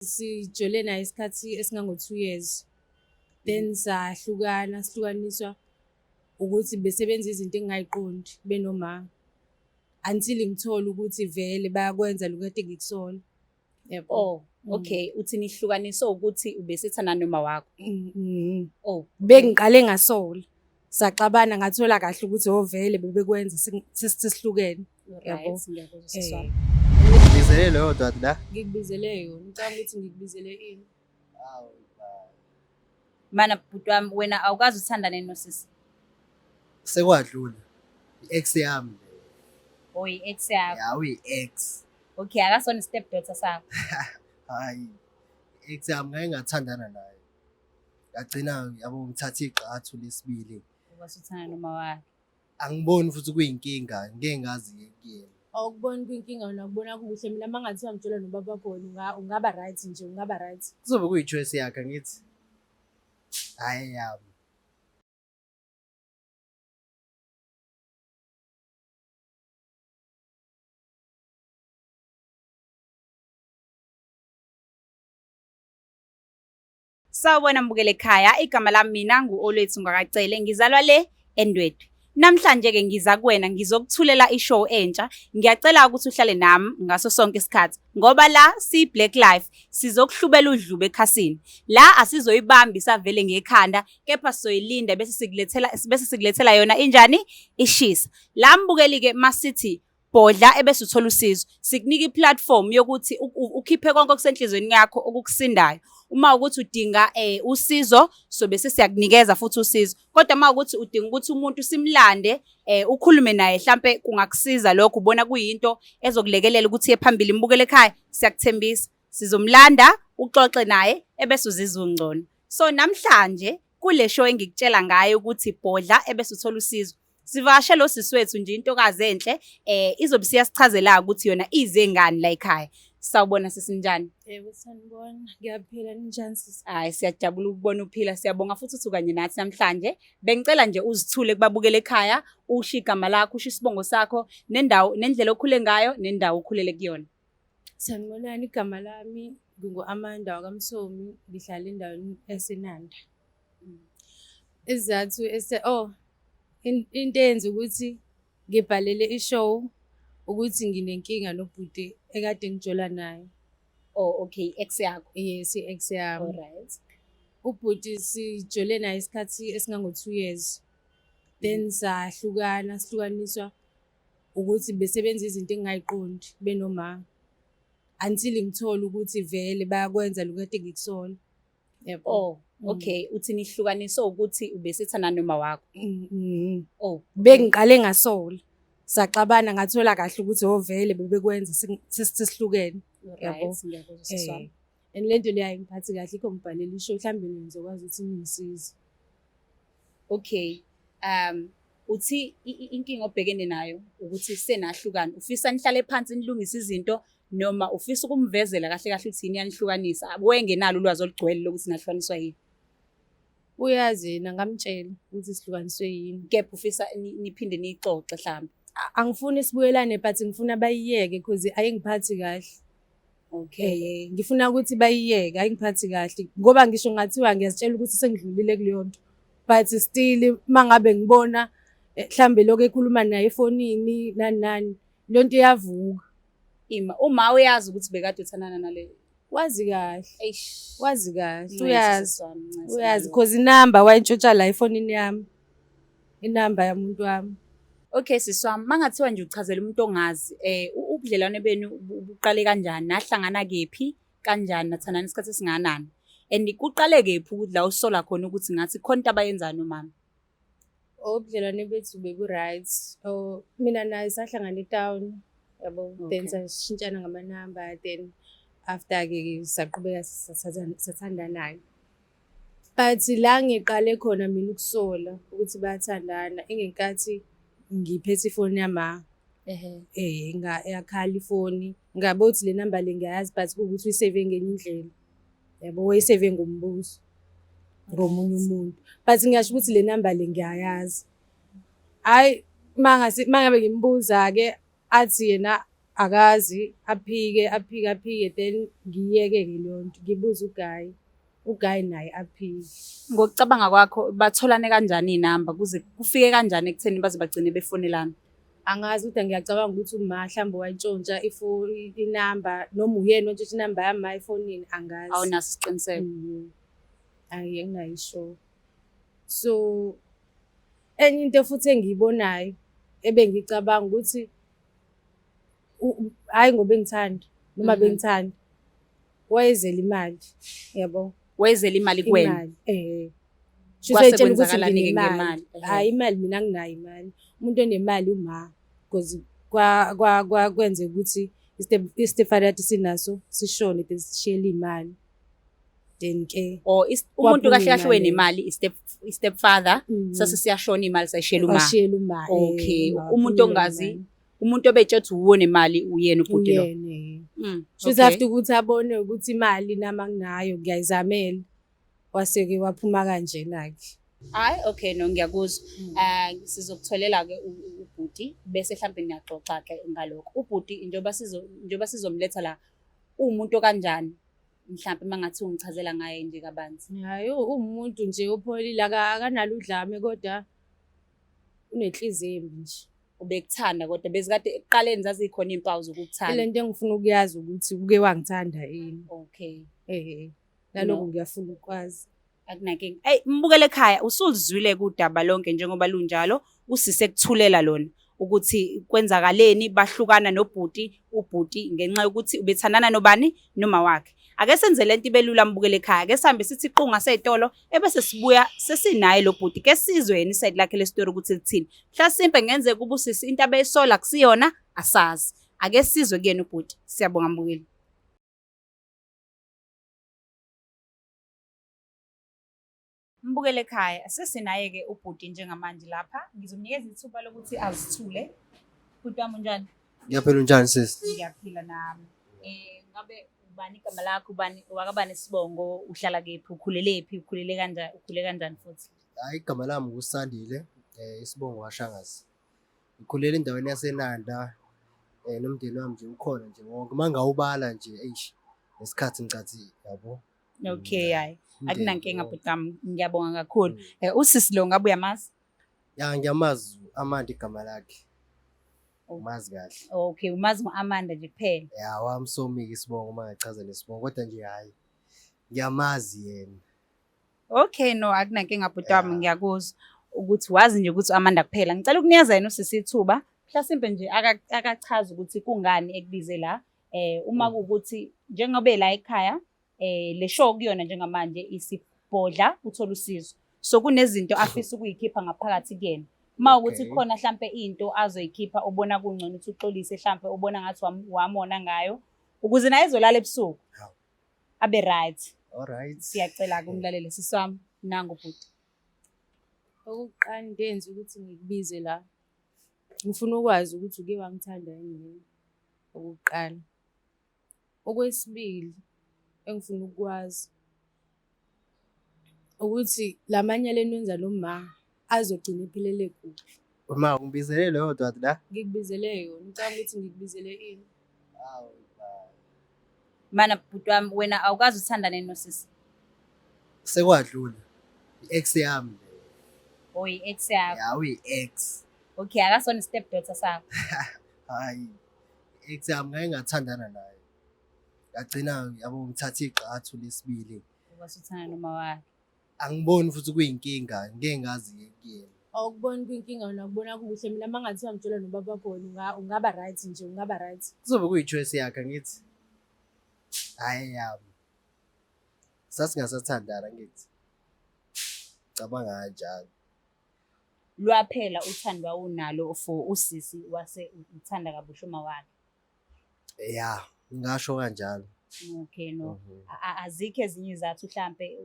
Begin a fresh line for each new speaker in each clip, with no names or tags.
Sijole naye isikhathi esingango-2 years. Then sahlukana, sihlukaniswa ukuthi besebenza izinto engingayiqondi benoma. Until ngithola ukuthi vele bayakwenza lokhu kade ngikusola. Yabo.
Oh, okay. Uthi nihlukaniswe ukuthi ubesethanda noma wakho. Oh,
Bengiqale ngasola. Saxabana ngathola kahle ukuthi oh vele bebekwenza sesihlukene.
Right,
Yabo.
ngiyakuzwa sisi wami.
Ngizele leyo dwa la.
Ngikubizele yona. Ngicabanga ukuthi ngikubizele ini.
Mana bhuti wami wena awukazi uthandane nosisi.
Sekwadlula. I-ex yami.
Oh, i-ex yakho.
Ya uyi-ex.
Okay, akasona step daughter sakho.
Hayi. I-ex yami ngake ngathandana naye. Ngagcina yabo ngithatha igxathu lesibili.
Wasuthanda noma wakhe.
Angiboni futhi kuyinkinga, ngeke ngazi kuyena.
Awukuboni kwinkinga wena ukubona kuhle mina uma ngathiwa ngitshelwa nobaba khona ungaba right nje ungaba right.
Kuzobe kuyi-choice yakhe ngithi. Hayi yami.
Sawubona mbukele ekhaya, igama lami mina ngu-Olwethu Ngwakacele, ngizalwa le eNdwedwe. Namhlanje ke ngiza kuwena ngizokuthulela ishow entsha. Ngiyacela ukuthi uhlale nami ngaso sonke isikhathi ngoba la si Black Life sizokuhlubela udlube ekhasini. La asizoyibamba isavele ngekhanda kepha sizoyilinda bese sikulethela yona injani ishisa. La mbukeli ke masithi bhodla ebese uthola usizo, sikunika iplatform yokuthi ukhiphe konke okusenhlizweni yakho okukusindayo. Uma ukuthi udinga usizo, so bese siyakunikeza futhi usizo, kodwa uma ukuthi udinga ukuthi umuntu simlande ukhulume naye, mhlambe kungakusiza lokho, ubona kuyinto ezokulekelela ukuthi iye phambili, mbukele ekhaya, siyakuthembisa sizomlanda uxoxe naye ebese uzizwa ungcono. So namhlanje kule show engikutshela ngayo ukuthi bhodla ebese uthola usizo, sivakashe lo sisi wethu nje, intokazi enhle, izobe siyasichazela ukuthi yona ize ngani la ekhaya. Sawubona sisi, njani?
Yebo, sanibona. Ngiyaphila, ninjani sisi?
Hayi, siyajabula ukubona uphila, siyabonga futhi ukuthi ukanye nathi namhlanje. Bengicela nje uzithule kubabukela ekhaya, usho igama lakho, usho isibongo sakho, nendawo, nendlela okhule ngayo, nendawo okhulele kuyona.
Sanibonani, igama lami ngingu-Amanda wakaMsomi, ngihlala endaweni eseNanda. Isizathu ese oh into eyenza ukuthi ngibhalele ishow ukuthi nginenkinga nobhuti ekade ngijola naye.
Oh okay, ex yakho.
Yes, i-ex yami.
Alright.
Ubhuti sijole naye isikhathi esingango-2 years. Then sahlukana, sihlukaniswa ukuthi besebenza izinto engingayiqondi benoma. Until ngithola ukuthi vele bayakwenza lokhu kade ngikusola. Yabo.
Oh, okay. Uthi nihlukaniswe ukuthi ubesethanda noma wakho. Oh,
Bengiqale ngasola. Saxabana ngathola kahle ukuthi oh vele bebekwenza sesihlukene. Yabo.
Right, ngiyakuzwa sisi wami.
And lento leyo ayingiphathi kahle, ikho ngibhalela ishow mhlawumbe ngizokwazi ukuthi ningisize.
Okay. Uthi inkinga obhekene nayo ukuthi senahlukana. Ufisa nihlale phansi nilungise izinto noma ufisa ukumvezela kahle kahle ukuthi yini yanihlukanisa? Wengenalo ulwazi olugcwele lokuthi nahlukaniswa yini.
Uyazi yena, ngamtshela ukuthi sihlukaniswe yini.
Kepha ufisa niphinde niyixoxe mhlawumbe.
Angifuni sibuyelane but ngifuna bayiyeke because ayingiphathi kahle.
Okay.
Ngifuna ukuthi bayiyeke, ayingiphathi kahle ngoba ngisho ngathiwa ngiyazitshela ukuthi sengidlulile kuleyo nto. But still mangabe ngibona mhlambe lokho ekhuluma naye efonini nani nani, leyo nto iyavuka.
Ima, uma uyazi ukuthi bekade uthandana nale.
Wazi kahle.
Eish.
Wazi kahle.
Ncese
Uyazi.
sisi wami, ncese
Uyazi
nalo.
because inamba wayintshontsha la efonini yami. Inamba yamuntu wami.
Okay sisi wami, mangathiwa nje uchazela umuntu ongazi, ubudlelwane benu buqale kanjani, nahlangana kephi, kanjani, nathandana isikhathi esingakanani? And kuqale kephi ukuthi la usola khona ukuthi ngathi khona into abayenzayo nomama?
Ubudlelwane bethu bebu right. Oh, mina naye sahlangana etown, yabo. Then sashintshana ngamanamba, then after ke saqhubeka sathandana. But la ngiqale khona mina ukusola ukuthi bayathandana ingenkathi ngiphethe ifoni yama. Yakhala ifoni, ngabe uthi le namba le ngiyayazi but kuwukuthi uyisave ngenye indlela. Yabo, wayisave ngombuso ngomunye umuntu. But ngiyasho ukuthi le namba le ngiyayazi. Hhayi, mangase mangabe ngimbuza-ke athi yena Akazi, aphike aphike aphike, then ngiyeke-ke leyo nto, ngibuze uGayi, uGayi naye aphike.
Ngokucabanga kwakho batholane kanjani iy'namba kuze kufike kanjani ekutheni baze bagcine befonelana?
Angazi kodwa ngiyacabanga ukuthi uma mhlawumbe wayintshontsha inamba noma uyena ontshontsha inamba yama efonini, angazi.
Awunaso isiqiniseko?
Anginayo isure. So enye into futhi engiyibonayo ebengicabanga ukuthi hhayi ngoba engithanda noma bengithanda, wayezela imali, yabo.
Wayezela imali kuwena?
Imali, eh. Shuthi
Kwase
wayetshela ukuthi
kwenzakalani-ke
nginemali.
ngemali? Ehhe.
Hhayi, imali mina anginayo imali. Umuntu onemali uma, because kwenzeka ukuthi i-stepfather sinaso sishone, then sishiyele imali. Then ke
Or umuntu
kwaphuma
kahle kahle
imali.
wenemali i-stepfather, sase siyashona imali sayishiyela uma.
Washiyela uma,
Okay,
uma
umuntu
waphumela
ongazi,
imali.
umuntu obetshe ukuthi uwo nemali uyena ubhuti lo.
Uyena, eh. Shuthi after ukuthi abone ukuthi imali nami anginayo ngiyayizamela, wase-ke waphuma kanjena-ke.
Hayi, okay, no, ngiyakuzwa. Sizokutholela-ke ubhuti bese mhlampe niyaxoxa-ke ngalokho. Ubhuti njengoba sizomletha la, uwumuntu okanjani? Mhlampe uma ngathi ungichazela ngaye nje kabanzi.
Hhayi, uwumuntu nje opholile, akanalo udlame kodwa unenhliziyo embi nje.
Ubekuthanda kodwa bezikade ekuqaleni zazikhona iy'mpawu zokukuthanda.
Ile nto engifuna ukuyazi ukuthi uke wangithanda yini.
Okay.
Nalokho
No.
ngiyafuna ukwazi.
Akunankinga. Eyi, mbukele ekhaya, usuluzwile kudaba lonke njengoba lunjalo, usise kuthulela lona ukuthi kwenzakaleni, bahlukana nobhuti, ubhuti ngenxa yokuthi ubethandana nobani, noma wakhe. Ake senze lento ibe lula mbukele ekhaya, ake sihambe sithi qunga sey'tolo, ebese sibuya sesinaye lo bhuti, ke sizwe yena isayidi lakhe lesitori ukuthi lithini. Mhlasimpe kungenzeka ukuba usisi into abeyisola kusiyona, asazi. Ake sizwe kuyena ubhuti. Siyabonga mbukeli. Mbukele ekhaya, sesinaye-ke ubhuti njengamanje lapha. Ngizomnikeza ithuba lokuthi azithule. Bhuti wami unjani?
Ngiyaphila, unjani sisi?
Ngiyaphila nami. Ngabe ubani igama lakho, ubani wakabani isibongo, uhlala kephi, ukhulelephi, ukhulele kanjani, ukhule kanjani futhi?
Hayi, igama lami nguSandile, isibongo waShangase. Ngikhulele endaweni yaseNanda, nomndeni wami nje ukhona nje wonke. Uma ngawubala nje, eish, ngesikhathi ngicathi yabo.
Okay, hayi.
Umndeni
Akunankinga
wonke.
bhuti wami, ngiyabonga kakhulu. Usisi lo ngabe uyamazi?
Ya, ngiyamazi, Amanda igama lakhe.
Oh.
Umazi kahle.
Okay, umazi ngo-Amanda nje kuphela.
Ya, wamsomika isibongo uma ngachaza lesibongo, kodwa nje hayi ngiyamazi yena.
Okay, no, akunankinga bhuti wami,
Yeah.
ngiyakuzwa ukuthi wazi nje ukuthi Amanda kuphela. Ngicela ukunikeza yena usisi ithuba. Mhlasimpe nje akachaze ukuthi kungani ekubize la. Uma kuwukuthi njengoba la ekhaya, le show kuyona njengamanje isibhodla uthola usizo. So kunezinto afisa ukuyikhipha ngaphakathi kuyena. Uma ukuthi khona mhlampe into azoyikhipha ubona kungcono ukuthi uxolise, mhlampe ubona ngathi wamona ngayo ukuze naye ezolala ebusuku.
Hawu.
Abe right.
All right.
Siyacela kumlalele sisi wami nangu bhuti.
Okokuqala ndenze ukuthi ngikubize la. Ngifuna ukwazi ukuthi uke wangithanda yini okokuqala. Okwesibili engifuna ukukwazi ukuthi lamanyala eniwenza noma azogcina ephelele kuphi.
Ma ungibizele leyo dwadi la?
Ngikubizele yona. Ngicabanga ukuthi ngikubizele ini.
Hawu,
Mana bhuti wami wena awukazi uthandane nosisi.
Sekwadlula. I-ex yami.
Oyi ex yakho.
Ya, uyi-ex.
Okay, akasona step daughter sakho.
Hayi. I-ex yami ngake ngathandana naye. Ngagcina yabo ngithatha igxathu lesibili.
Wasuthana noma wakhe.
Angiboni futhi kuyinkinga, ngeke ngazi kuyena.
Awukuboni kuyinkinga wena, ukubona kuhle. Mina uma ngathiwa ngitshela nobaba wakho wena ungaba right nje, ungaba right.
Kuzobe kuyi-choice yakhe ngithi. Hayi yami. Sasingasathandana ngithi. Cabanga kanjalo.
Lwaphela uthando awunalo for usisi wase uthanda kabusha uma wakhe.
Ya, ngingasho kanjalo.
Okay, no. Azikho ezinye izathu mhlampe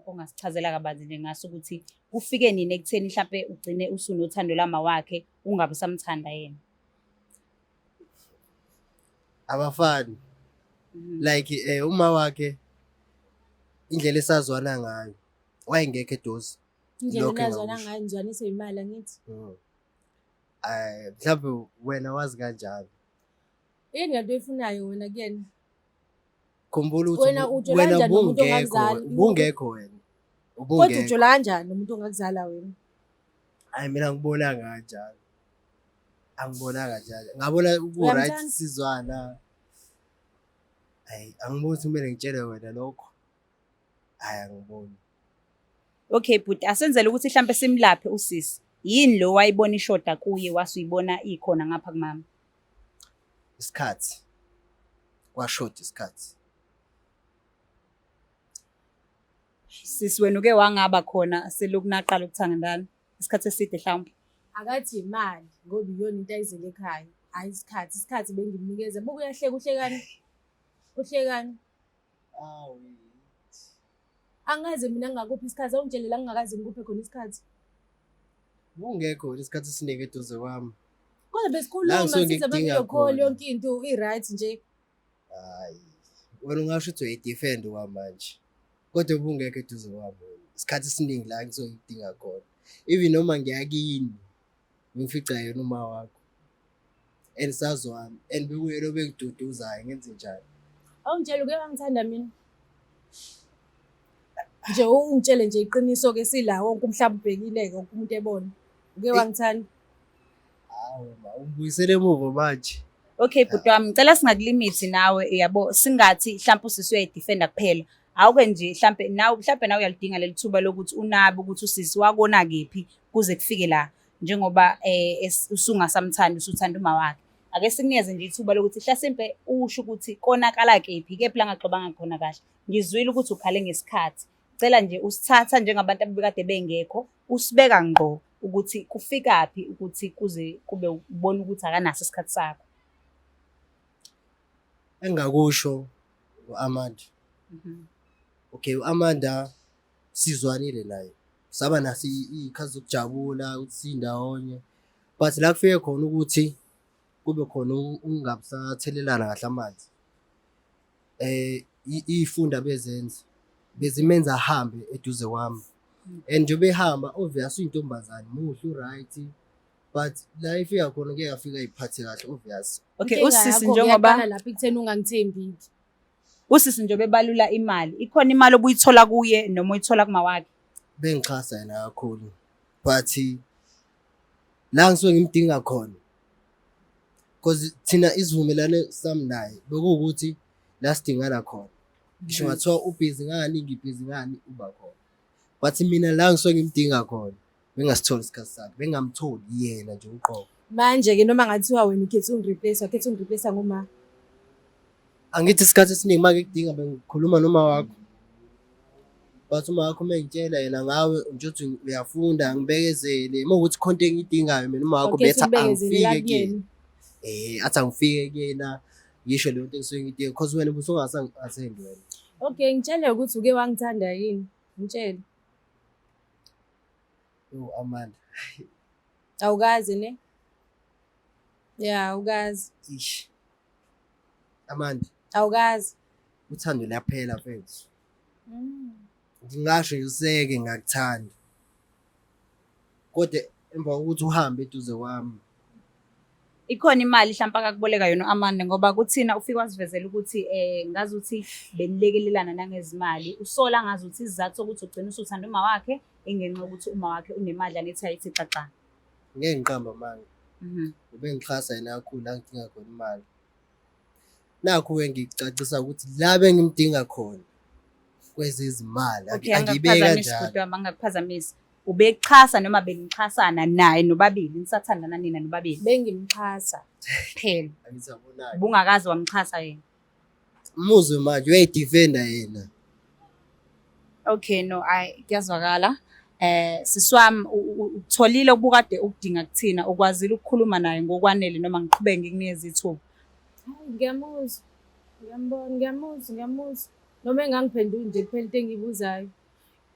ongasichazela kabanzi nje ngaso ukuthi kufike nini ekutheni mhlampe ugcine usunothando lama wakhe ungabe usamthanda yena?
Abafani. Like uma wakhe indlela esazwana ngayo wayengekho eduze.
Indlela
Lokho
enazwana
engakusho.
ngayo nizwanise imali angithi?
Mhlawumbe wena wazi kanjalo.
Yini lento oyifunayo wena kuyena?
Khumbula ukuthi
Wena ujola
wena
kanjani nomuntu
ubungekho,
ongakuzali?
ubungekho wena.
Kodwa
Ubungekho.
ujola kanjani nomuntu ongakuzala wena?
Hayi mina angibonanga kanjalo. Angibonanga kanjalo. Ngabona ku-right
Uyamthanda?
sizwana. Hayi angiboni ukuthi kumele ngitshele wena lokho. Hayi angiboni.
Okay bhuti, asenzele ukuthi mhlampe simlaphe usisi. Yini lo wayibona ishoda kuye wase uyibona ikhona ngapha kumama?
Isikhathi. Kwashoda isikhathi.
Sisi wena uke wangaba khona selokhu naqala ukuthandana isikhathi eside mhlawumbe.
Akathi imali ngoba iyona into ayizele ekhaya. Hhayi isikhathi, isikhathi bengimnikeza. Buka uyahleka uhlekani? Uhlekani?
Awu.
Angaze mina ngingakuphi isikhathi, awungitshele la ngingakaze ngikuphe khona isikhathi.
Ubungekho wena isikhathi esiningi eduze kwami.
Kodwa
La
besikhuluma
ngisuke
size
ngikudinga
ama-video call
khona.
yonke into i-right nje.
Hayi. Wena ungasho ukuthi uyayidefend kwamanje. Kodwa ubungekho eduze kwami wena. Isikhathi esiningi la ngisuke ngikudinga khona. Even noma ngiyakini ngifica yena uma wakho. And sazwana and bekuyena obengiduduzayo ngenze njani.
Awungitshele uke wangithanda mina. Nje ungitshele nje iqiniso-ke sila wonke umhlaba ubhekile-ke wonke umuntu ebona. Uke wangithanda.
Hawu ma ungibuyisele emuva manje.
Okay bhuti wami, ngicela singakulimithi nawe yabo, singathi mhlawumbe usisi uyayidefenda kuphela. Awuke nje mhlampe nawe mhlampe nawe uyalidinga leli thuba lokuthi unabe ukuthi usisi wakona kephi kuze kufike la njengoba usungasamthandi usuthanda uma wakhe. Ake sikunikeze nje ithuba lokuthi hlasimpe usho ukuthi konakala kephi, kephi la ngaxobanga khona kahle. Ngizwile ukuthi ukhale ngesikhathi. Cela nje usithatha njengabantu abebekade bengekho, usibeka ngqo ukuthi kufikaphi ukuthi kuze kube ubona ukuthi akanaso isikhathi sakho.
Engingakusho u-Amanda. Okay, u-Amanda sizwanile naye. Saba naso iy'khathi zokujabula ukuthi sindawonye. But la kufike khona ukuthi kube khona ukungabisathelelana kahle amanzi. Iy'fundo abezenza bezimenza ahambe eduze kwami. And njengoba ehamba obvious uyintombazane muhle u-right but la efika khona ngeke afike ayiphathe kahle obvious.
Okay,
Inkinga
usisi
yakho-ke
njengoba
iyaqala lapho ekutheni ungangithembi.
usisi njengoba ebalula imali, ikhona imali obuyithola kuye noma uyithola kuma wakhe?
Bengixhasa yena kakhulu but la ngisuke ngimdinga khona because thina isivumelwano sami naye bekuwukuthi la sidingana khona. Ngisho ngathiwa ubhizi ngani ngibhizi ngani uba khona. But mina la ngisuke ngimdinga khona bengasitholi isikhathi sakhe, bengamtholi yena nje uqobo.
Manje-ke noma ngathiwa wena ukhethe ungireplace, wakhetha ungireplace ngoma.
Angithi isikhathi esiningi uma ngikudinga bengikhuluma noma wakho. But uma wakho uma engitshela yena ngawe nje uthi uyafunda ngibekezele. Uma kuwukuthi khona into engiyidingayo mina uma wakho
Wakhetha
betha
ukubekezelela
angifike kuyena.
kuyena.
Athi angifike kuyena ngisho leyo nto engisuke ngiyidinga because wena ubusungasangi-attend wena.
Okay, ngitshele ukuthi uke wangithanda yini? Ngitshele.
Yo Amanda.
Awukazi ne? Ya, awukazi.
Ish. Amanda,
Awukazi.
uthando luyaphela mfethu. Ngingasho nje useke ngakuthanda. Kodwa emva kokuthi uhambe eduze kwami.
Ikhona imali mhlawumbe akakuboleka yona u-Amanda ngoba kuthina ufike wasivezela ukuthi ngazi ukuthi benilekelelana nangezimali. Usola ngazi ukuthi isizathu sokuthi ugcine usuthanda uma wakhe ingenxa yokuthi uma wakhe unemali anethi ayithi xaxa.
Ngeke ngiqambe amanga. Ubengixhasa yena kakhulu la ngidinga khona imali. Nakhu-ke ngikucacisa ukuthi la bengimdinga khona kwezezimali
Okay,
angibeki
angakuphazamisi
kanjalo.
bhuti wami, angakuphazamisi. Ubexhasa noma benixhasana naye nobabili, nisathandana nina nobabili?
Bengimxhasa.
Phela.
Angithi yabona-ke.
Ubungakaze wamxhasa yena.
Muzwe manje uyayidefenda yena.
Okay, no, ayi kuyazwakala. Sisi wami utholile ubukade ukudinga kuthina, ukwazile ukukhuluma naye ngokwanele noma ngiqhubeke ngikunikeze ithuba?
Hayi, ngiyamuzwa. Ngiyambona, ngiyamuzwa, ngiyamuzwa. Noma engangiphenduli nje kuphela into engiyibuzayo.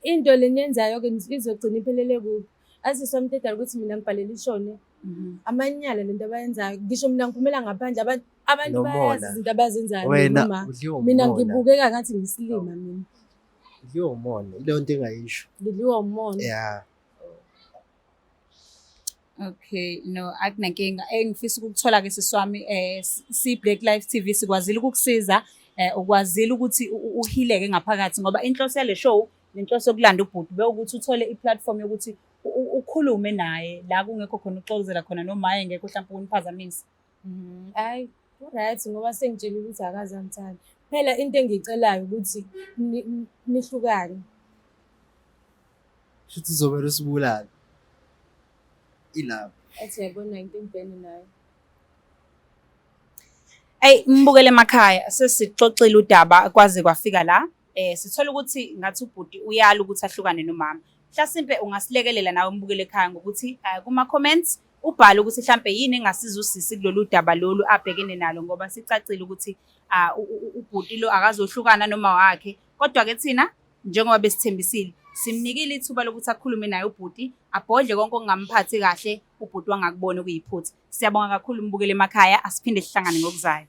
Into le niyenzayo-ke izogcina iphelele kuphi? Azi somtedala ukuthi mina ngibhalela ishone. Amanyala lento abayenzayo. Ngisho mina ngiphumela ngaphandle abantu
Nomona.
bayazi izinto abazenzayo
Wena
noma
udliwa
mina
umona.
ngibukeka ngathi ngisilima mina.
Udliwa umona, ileyo nto engayisho.
Ngidliwa umona.
Yeah.
Okay, no, akunankinga. Engifisa ukukuthola-ke sisi wami, si-Black Life TV sikwazile ukukusiza, ukwazile ukuthi uhileke ngaphakathi ngoba inhloso yale show nenhloso yokulanda ubhuti bewukuthi uthole i-platform yokuthi ukhulume naye la kungekho khona ukuxokozela khona noma engekho mhlawumbe ukuniphazamisa.
Hhayi, ku-right ngoba sengitshelile ukuthi akaze angithande. Phela into engiyicelayo ukuthi nihlukane.
Shuthi uzomele usibulale. Ilapho.
Athi yabona into engibhekene nayo.
Eyi, mbukele emakhaya, sesixoxile udaba kwaze kwafika la. Sithola ukuthi ngathi ubhuti uyala ukuthi ahlukane nomama. Mhlasimpe ungasilekelela nawe mbukele ekhaya ngokuthi kuma-comments ubhale ukuthi mhlampe yini engasiza usisi kulolu daba lolu abhekene nalo ngoba sicacile ukuthi ubhuti lo akazohlukana noma wakhe. Kodwa-ke thina njengoba besithembisile simnikile ithuba lokuthi akhulume naye ubhuti, abhodle konke okungamphathi kahle, ubhuti wangakubona okuyiphutha. Siyabonga kakhulu mbukeli emakhaya, asiphinde sihlangane ngokuzayo.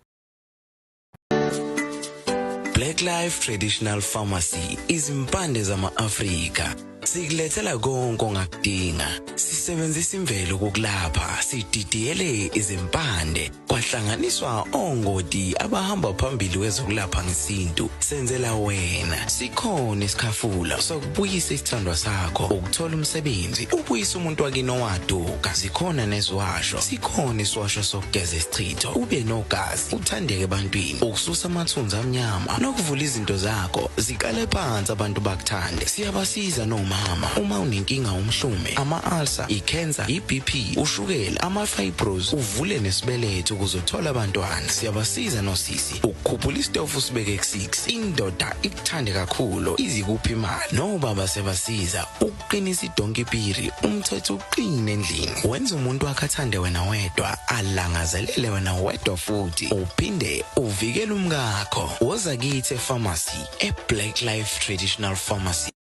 Black Life Traditional Pharmacy, izimpande zama-Afrika. Sikulethela konke ongakudinga. Sisebenzisa imvelo ukukulapha, sididiyele izimpande, kwahlanganiswa ongoti abahamba phambili kwezokulapha ngesintu. Senzela wena. Sikhona isikhafula sokubuyisa isithandwa sakho, ukuthola umsebenzi, ubuyise umuntu wakini owaduka. Zikhona neziwasho, sikhona isiwasho sokugeza isichitho, ube nogazi, uthandeke ebantwini, ukususa amathunzi amnyama nokuvula izinto zakho ziqale phansi abantu bakuthande. Siyabasiza nomama uma unenkinga umhlume, ama-ulcer, i-cancer, i-BP, ushukela, ama-fibros, uvule nesibeletho ukuze uthole abantwana. Siyabasiza nosisi ukukhuphula isitofu usibeke ku-6, indoda ikuthande kakhulu izikuphi imali. Nobaba siyabasiza ukuqinisa idonki piri, umthetho uqine endlini, wenza umuntu wakhe athande wena wedwa, alangazelele wena wedwa futhi uphinde uvikele umkakho. Woza kithi epharmacy, e-Black Life Traditional Pharmacy.